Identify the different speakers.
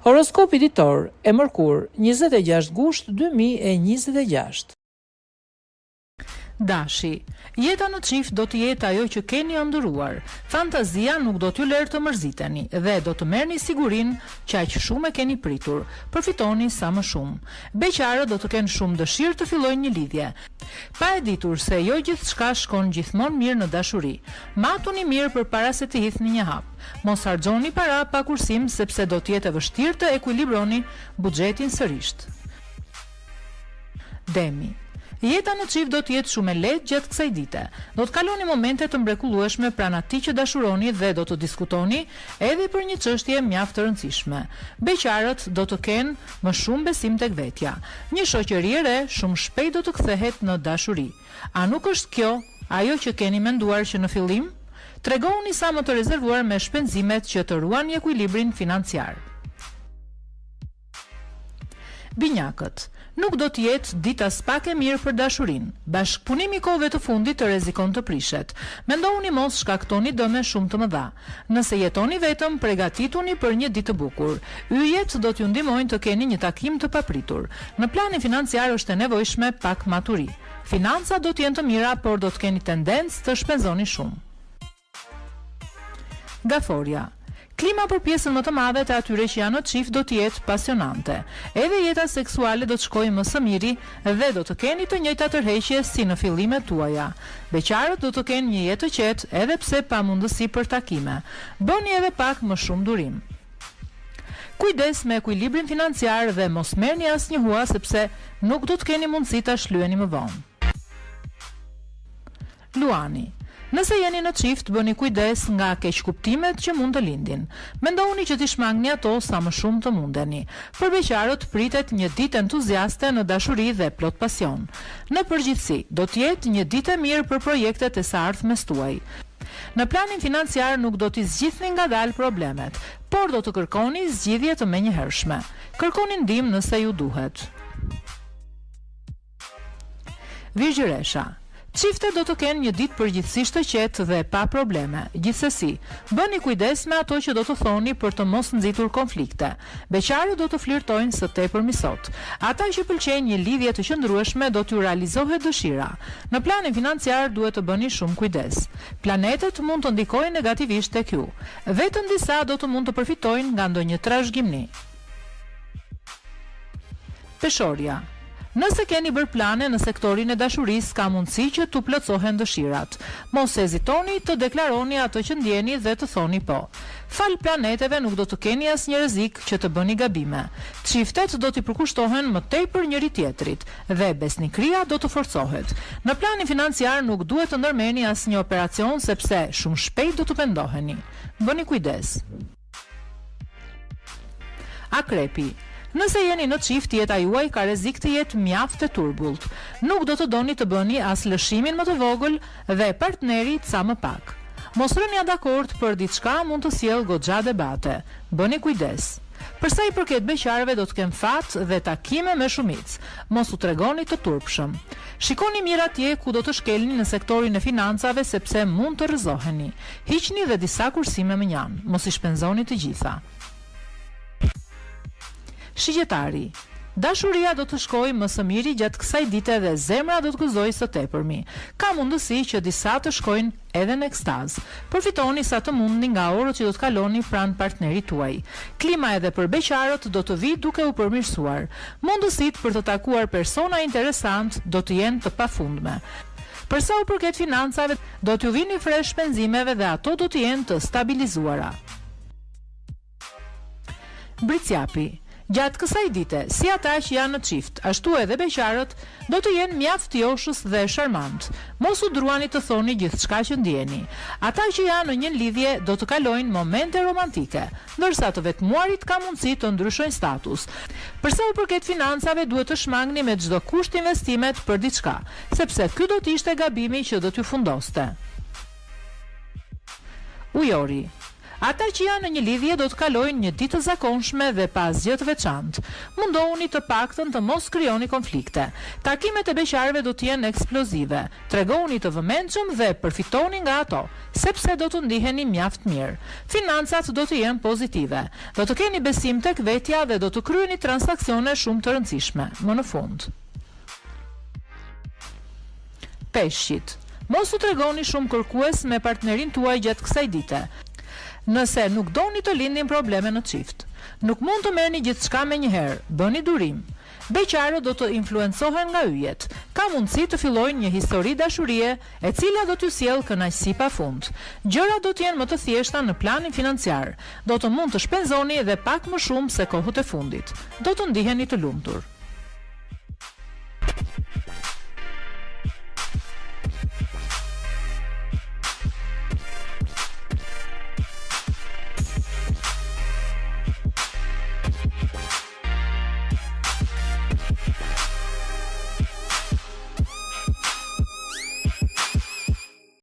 Speaker 1: Horoskopi ditor, e mërkurë, 26 gusht 2026. Dashi, Jeta në çift do të jetë ajo që keni ëndërruar. Fantazia nuk do t'ju lerë të mërziteni dhe do të merrni sigurinë që aq shumë e keni pritur. Përfitoni sa më shumë. Beqarët do të kenë shumë dëshirë të fillojnë një lidhje. Pa e ditur se jo gjithçka shkon gjithmonë mirë në dashuri. Matuni mirë përpara se të hidhni një hap. Mos harxhoni para pa kursim sepse do të jetë e vështirë të ekuilibroni buxhetin sërisht. Demi. Jeta në çift do të jetë shumë e lehtë gjatë kësaj dite. Do të kaloni momente të mrekullueshme pranë atij që dashuroni dhe do të diskutoni edhe për një çështje mjaft të rëndësishme. Beqarët do të kenë më shumë besim tek vetja. Një shoqëri e re shumë shpejt do të kthehet në dashuri. A nuk është kjo ajo që keni menduar që në fillim? Tregohuni sa më të rezervuar me shpenzimet që të ruani ekuilibrin financiar. Binjakët. Nuk do të jetë ditë aspak e mirë për dashurinë. Bashkëpunimi i kohëve të fundit rrezikon të prishet. Mendohuni mos shkaktoni dëme shumë të mëdha. Nëse jetoni vetëm, pregatituni për një ditë të bukur. Yjet do t'ju ndihmojnë të keni një takim të papritur. Në planin financiar është e nevojshme pak maturi. Financat do të jenë të mira, por do të keni tendencë të shpenzoni shumë. Gaforja. Klima për pjesën më të madhe të atyre që janë në çift do të jetë pasionante. Edhe jeta seksuale do të shkojë më së miri dhe do të keni të njëjtat tërheqje si në fillimet tuaja. Beqarët do të kenë një jetë të qetë edhe pse pa mundësi për takime. Bëni edhe pak më shumë durim. Kujdes me ekuilibrin financiar dhe mos merrni asnjë hua sepse nuk do të keni mundësi ta shlyeni më vonë. Luani. Nëse jeni në çift, bëni kujdes nga keqkuptimet që mund të lindin. Mendohuni që t'i shmangni ato sa më shumë të mundeni. Për beqarët pritet një ditë entuziaste në dashuri dhe plot pasion. Në përgjithësi, do të jetë një ditë e mirë për projektet e së ardhmes tuaj. Në planin financiar nuk do t'i zgjidhni ngadalë problemet, por do të kërkoni zgjidhje të menjëhershme. Kërkoni ndihmë nëse ju duhet. Virgjëresha. Çiftet do të kenë një ditë përgjithësisht të qetë dhe pa probleme. Gjithsesi, bëni kujdes me ato që do të thoni për të mos nxitur konflikte. Beqarët do të flirtojnë së tepërmi sot. Ata që pëlqejnë një lidhje të qëndrueshme do t'ju realizohet dëshira. Në planin financiar duhet të bëni shumë kujdes. Planetët mund të ndikojnë negativisht tek ju. Vetëm disa do të mund të përfitojnë nga ndonjë trashëgimni. Peshorja. Nëse keni bërë plane në sektorin e dashurisë ka mundësi që t'u plotësohen dëshirat. Mos hezitoni të deklaroni atë që ndjeni dhe të thoni po. Falë planeteve nuk do të keni asnjë rrezik që të bëni gabime. Çiftet do t'i përkushtohen më tepër njëri-tjetrit dhe besnikëria do të forcohet. Në planin financiar nuk duhet të ndërmerrni asnjë operacion sepse shumë shpejt do të pendoheni. Bëni kujdes. Akrepi. Nëse jeni në çift, jeta juaj ka rrezik të jetë mjaft e turbullt. Nuk do të doni të bëni as lëshimin më të vogël dhe partneri ca më pak. Mosrënia dakord për diçka mund të sjellë goxha debate. Bëni kujdes. Për sa i përket beqarëve do të kenë fat dhe takime me shumicë. Mos u tregoni të turpshëm. Shikoni mirë atje ku do të shkelni në sektorin e financave sepse mund të rrëzoheni. Hiqni dhe disa kursime mënjanë, mos i shpenzoni të gjitha. Shigjetari, Dashuria do të shkojë më së miri gjatë kësaj dite dhe zemra do të gëzojë së tepërmi. Ka mundësi që disa të shkojnë edhe në ekstazë. Përfitoni sa të mundni nga orët që do të kaloni pranë partnerit tuaj. Klima edhe për beqarët do të vijë duke u përmirësuar. Mundësitë për të takuar persona interesantë do të jenë të pafundme. Për sa u përket financave, do t'ju vini fre shpenzimeve dhe ato do të jenë të stabilizuara. Bricjapi, Gjatë kësaj dite, si ata që janë në çift, ashtu edhe beqarët, do të jenë mjaft joshës dhe sharmantë. Mos u druani të thoni gjithçka që ndieni. Ata që janë në një lidhje do të kalojnë momente romantike, ndërsa të vetmuarit ka mundësi të ndryshojnë status. Për sa u përket financave duhet të shmangni me çdo kusht investimet për diçka, sepse ky do të ishte gabimi që do t'ju fundoste. Ujori. Ata që janë në një lidhje do të kalojnë një ditë të zakonshme dhe pa asgjë të veçantë. Mundohuni të paktën të mos krijoni konflikte. Takimet e beqarëve do të jenë eksplozive. Tregohuni të vëmendshëm dhe përfitoni nga ato, sepse do të ndiheni mjaft mirë. Financat do të jenë pozitive. Do të keni besim tek vetja dhe do të kryeni transaksione shumë të rëndësishme. Më në fund. Peshqit. Mos u tregoni shumë kërkues me partnerin tuaj gjatë kësaj dite, nëse nuk doni të lindin probleme në çift. Nuk mund të merrni gjithçka menjëherë, bëni durim. Beqarët do të influencohen nga yjet. Ka mundësi të fillojnë një histori dashurie e cila do t'ju sjellë kënaqësi pa fund. Gjërat do të jenë më të thjeshta në planin financiar. Do të mund të shpenzoni edhe pak më shumë se kohët e fundit. Do të ndiheni të lumtur.